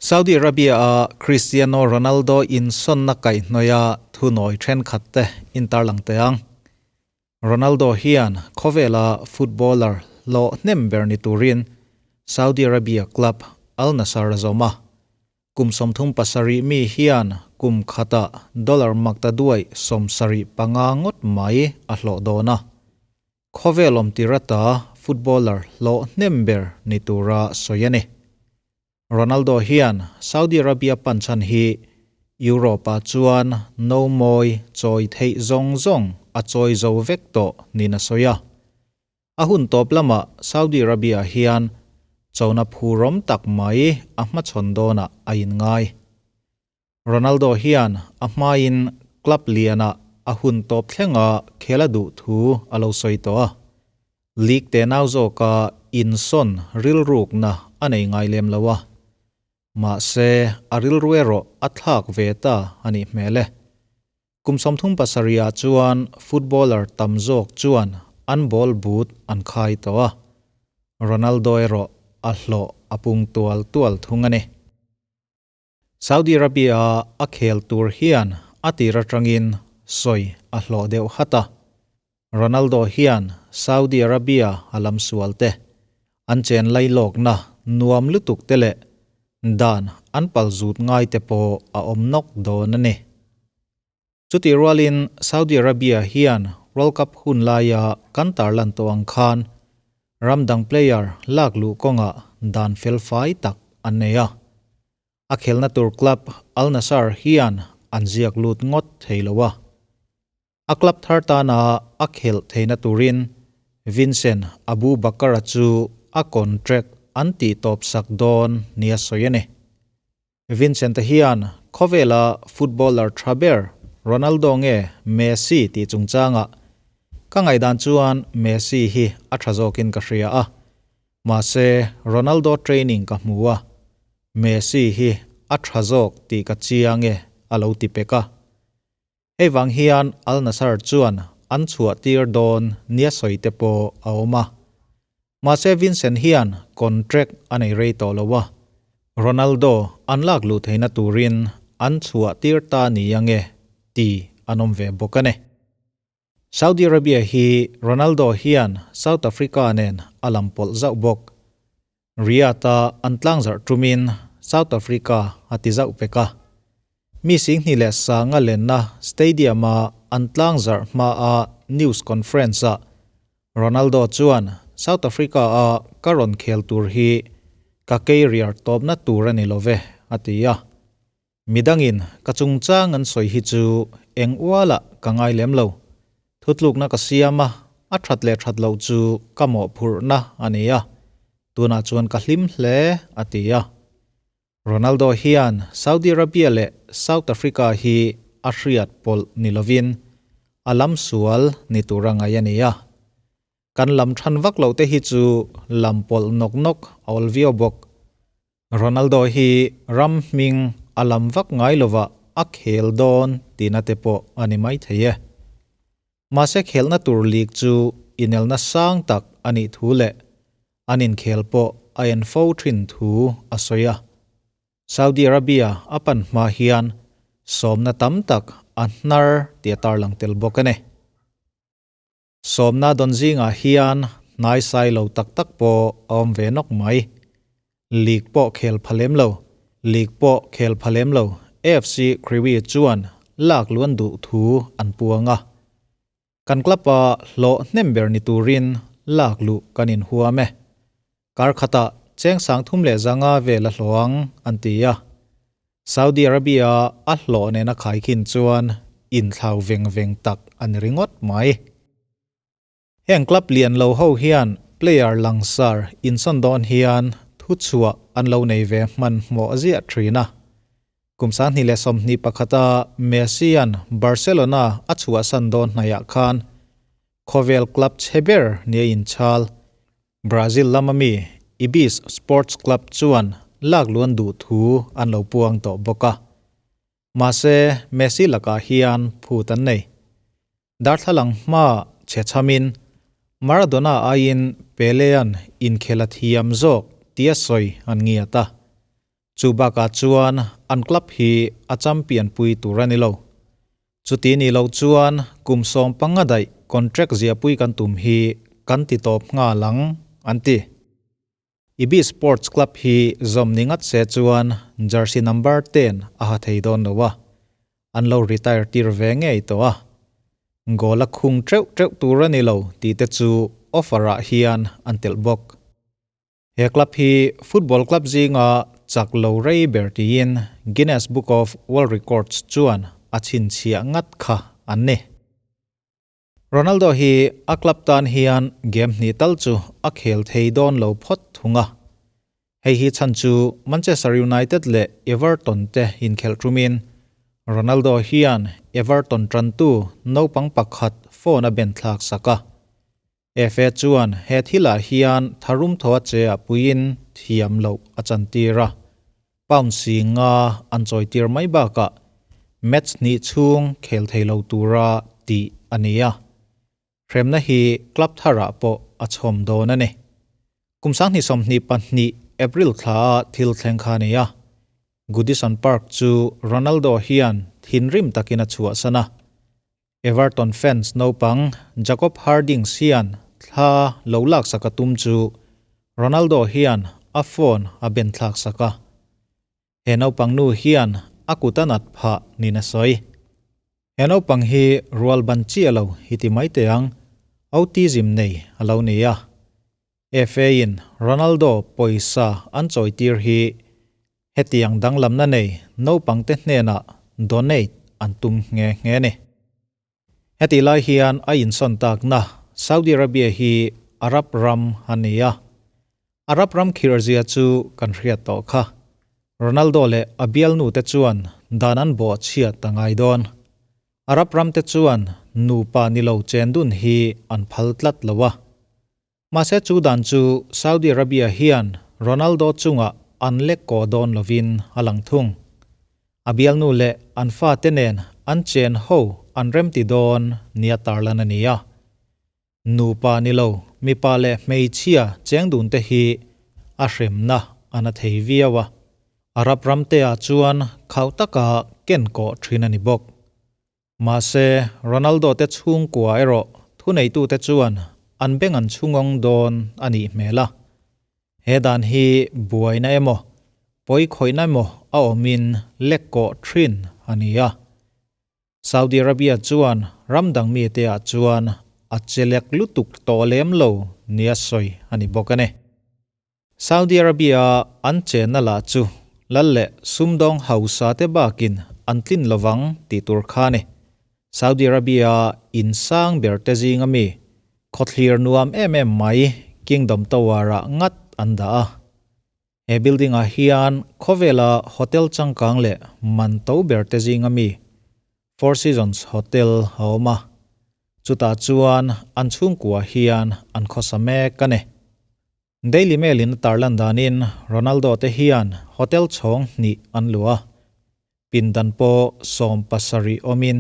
Saudi Arabia-a Cristiano Ronaldo insawnna kaihhnawih a thunawi thenkhat te intarlang teh ang. Ronaldo hian khawvela footballer hlawh hnem ber ni turin Saudi Arabia club Al Nassr a zawm a. Kum 37 mi hian kum khata dollar maktaduai 75 ngawt mai a hlawh dawn a. Khawvel awm tirata footballer hlawh hnem ber ni tura sawi a ni. Ronaldo hian Saudi Arabia pan chhan hi Europe-ah chuan no mawi chawi theih zawng zawng a chawi zo vek tawh niin a sawi a. A hun tawp lamah Saudi Arabia hian chona phurawm tak mai a hmachhawn dawnah a inngai. Ronaldo hian a hmain club lianah a hun tawp thlenga khel a duh thu a lo sawi tawh a. League te nau zawka insawn rilrukna a nei ngai lem lo a, mahse a rilru erawh a thlak ve ta a nih hmel e. Kum 37 ah chuan footballer tam zawk chuan an ball boot an khai tawh a, Ronaldo erawh a hlawh a pung tual tual thung a ni. Saudi Arabia a khel tur hian a tir atangin sawi a hlawh deuh hat a. Ronaldo hian Saudi Arabia a lam sual te, an chen lailawkna nuam lutuk te leh dan an pal zut ngai te pawh a awm nawk dawn a ni. Chutih rualin Saudi Arabia hian World Cup hun laia kan tarlan tawh ang khan ram dang player lak luh kawngah dan fel fai tak an nei a. A khelna tur club Al Nassr hian an ziak lut ngawt thei lo a. A club thar tana a khelh theihna turin Vincent Aboubakar-a chu a contract an tih tawp sak dawn nia sawi a ni. Vincent-a hian khawvela footballer tha ber Ronaldo nge Messi tih chungchangah ka ngaihdan chuan Messi hi a tha zawkin ka hria a, mahse Ronaldo training ka hmu a, Messi hi a tha zawk tih ka chiang e a lo ti pek a. Hei vang hian Al Nassr chuan an chhuah tir dawn nia sawi te pawh a awm a. Mahse Vincent hian contract a nei rei tawh lo a, Ronaldo an lak luh theihna turin an chhuah tir ta ni ange ti an awm ve bawk a ni. Saudi Arabia hi Ronaldo hian South Africa nen a lam pawlh zauh bawk. Riyadh-a an tlangzarh tumin South Africa a ti zauh pek a. Mi 21,000 lenna stadium-a an tlangzarh hmaa news conference-ah Ronaldo chuan South Africa-a ka rawn khel tur hi ka career tawpna tur a ni lo ve, a ti a. Midangin ka chungchang an sawi hi chu eng ualah ka ngai lem lo. Thutlukna ka siam a, a that leh that loh chu ka mawhphurhna a ni a, tunah chuan ka hlim hle, a ti a. Ronaldo hian Saudi Arabia leh South Africa hi a hriat pawlh ni lovin a lam sual ni tura ngai a ni a. Kan lam than vak loh te hi chu lam pawlh nawk nawk a awl viau bawk. Ronaldo hi ram hming a lam vak ngai lovah a khel dawn tihna te pawh a ni mai thei e. Mahse khelhna tur league chu inelna sang tak a nih thu leh an inkhel pawh a en fo thin thu a sawi a. Saudi Arabia a pan hma hian sawmna tam tak a hnar tih a tarlang tel bawk a ni. Sawmna dawn zingah hian hnai sai lo tak tak pawh a awm ve nawk mai. League pawh khel pha lem lo. League pawh khel pha lem lo. AFC Crewe chuan lak luan duh thu an puang a. Kan club-a hlawh hnem ber ni turin lak luh kan inhuam e. Kar khatah cheng 305 vel a hlawh ang an ti a. Saudi Arabia a hlawh nena khaikhin chuan inthlau veng veng tak a ni ringawt mai. Heng club lian lo ho hian player langsar insawn dawn hian thuchhuah an lo nei ve hmanhmawh ziah thin a. Kum 2021-a Messi-a'n Barcelona a chhuahsan dawn hnaiah khan khawvel club chhe ber nia inchhal Brazil lama mi Ibis Sports Club chuan lak luan duh thu an lo puang tawh bawk a. Mahse, Messi lakah hian phut an nei. Darthlalang hma chhe chhamin Maradona aiin Pele-a'n inkhel a thiam zawk tia sawi an ngiat a. Chu bakah chuan an club hi a champion pui tur a ni lo. Chuti ni lo chuan kum 15 daih contract ziahpui kan tum hi kan ti tawp nghal ang, an ti. Ibi Sports Club hi zawm ni ngat se chuan jersey number 10 a ha thei dawn lo a, an lo retire tir ve ngei tawh a. Goal a khung teuh teuh tur a ni lo tih te chu offer ah hian an telh bawk. He club hi football club zinga chak lo rei ber tiin Guinness Book of World Records chuan a chhinchhiah ngat kha an ni. Ronaldo hi a club tan hian game hnih tal chu a khel thei dawn lo phawt thung a. Hei hi chhan chu Manchester United leh Everton te inkhelh tumin Ronaldo hian Everton tantu naupang pakhat phone a ben thlak sak a. FA chuan he thilah hian tharum thaw a che ah puiin thiam loh a chantir a. Pound 50 an chawitir mai bakah match hnih chhung khel thei lo tura tih a ni a. Hremna hi club tharah pawh a chhawm dawn a ni. Kum 2022 April thla a thil thleng kha a ni a. Goodison Park chu Ronaldo hian thinrim takin a chhuahsan a. Everton fans naupang Jacob Hardings hian thla lo laksak a tum chu Ronaldo hian a phone a ben thlaksak a. He naupang nu hian a kut a nat phah niin a sawi. He naupang hi rual ban chiah lo hi ti mai teh ang, autism nei a lo ni a. FA in Ronaldo pawisa an chawitir hi hetiang danglamna nei naupangte hnenah donate an tum nghe nghe a ni. Hetih lai hian a insawn takna Saudi Arabia hi Arab ram a ni a. Arab ram khirzia chu kan hriat tawh kha. Ronaldo leh a bialnu te chuan dan an bawh chhiat a ngai dawn. Arab ram te chuan nupa ni lo chen dun hi an phal tlat lo a. Mahse chu dan chu Saudi Arabia hian Ronaldo chungah an lek kaw dawn lovin a lang thung. A bialnu leh an fate nen an chen ho an remti dawn nia tarlan a ni a. Nupa ni lo, mipa leh hmeichhia cheng dun te hi a hremna a na thei viau a. Arab ram te ah chuan khauh taka ken kawh thin a ni bawk. Mahse, Ronaldo te chhungkua erawh thuneitute chuan an beng an chhungawng dawn a nih hmel a. He dan hi buaina emaw, pawi khawihna emaw a awmin lek kawh thin a ni a. Saudi Arabia chuan ram dang mite ah chuan a chelek lutuk tawh lem lo nia sawi a ni bawk a ni. Saudi Arabia an chenna lah chu lal leh sumdawng hausa te bakin an tlin lovang tih tur kha a ni. Saudi Arabia in sang ber te zinga mi khawthlir nuam em em mai Kingdom Tower ah ngat an dah a. He building ah hian khawvela hotel changkang leh man to ber te zinga mi Four Seasons Hotel a awm a, chutah chuan an chhungkua hian an khawsa mek a ni. Daily Mail in a tarlan danin Ronaldo te hian hotel chhawng hnih an luah a, pindan pawh 17 awmin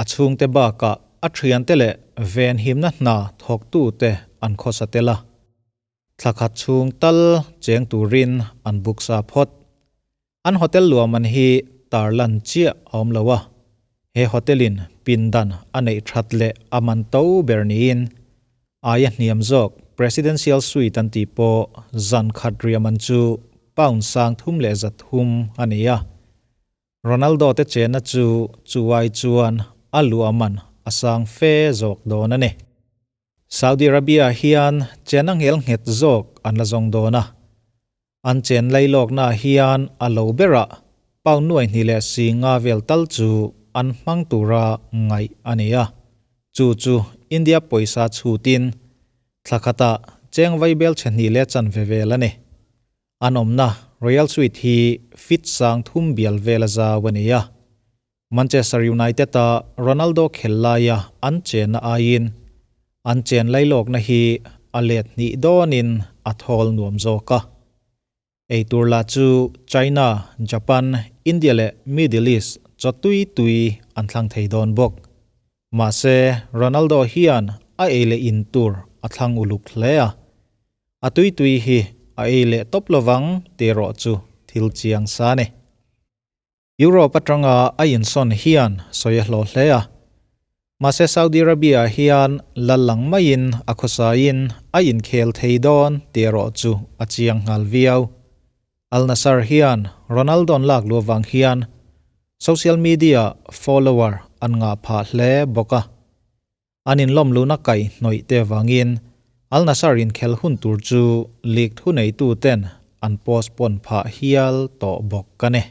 a chhungte bakah a thiante leh venhimna hna thawktute an khawsa tel a. Thla khat chhung tal cheng turin an book sa phawt. An hotel luahman hi tarlan chiah a awm lo a, he hotel in pindan a neih that leh a man to ber niin aia hniam zawk Presidential Suite an tih pawh zan khat riahman chu pound 3,300 a ni a. Ronaldo te chenna chu chuai chuan a luahman a sang fe zawk dawn a ni. Saudi Arabia hian chen a nghel nghet zawk an la zawng dawn a. An chen lailawknaah hian a lo berah pound 2.5 vel tal chu an hmang tura ngaih a ni a. Chu chu India pawisa chhutin thla khatah cheng vaibel chhe hnih leh chanve vel a ni. An awmna Royal Suite hi feet 3000 bial vel a zau a ni a. Manchester United a Ronaldo khel laia an chenna aiin an chen lailawkna hi a let hnih dawnin a thawl nuam zawk a. Eitur lah chu China, Japan, India leh Middle East chaw tui tui an thlang thei dawn bawk. Mahse, Ronaldo hian a ei leh in tur a thlang uluk hle a. A tui tui hi a ei leh tawp lovang tih erawh chu thil chiang sa a ni. Europe atanga a insawn hian sawi a hlawh hle a. Mahse Saudi Arabia hian lal lang maiin a khawsain a inkhel thei dawn tih erawh chu a chiang nghal viau. Al Nassr hian Ronaldo-n lak luh avang hian social media follower an ngah phah hle bawk a. An inlawm luhna kaih hnawih te avangin Al Nassr inkhel hun tur chu league thuneituten an postpone phah hial tawh bawk a ni.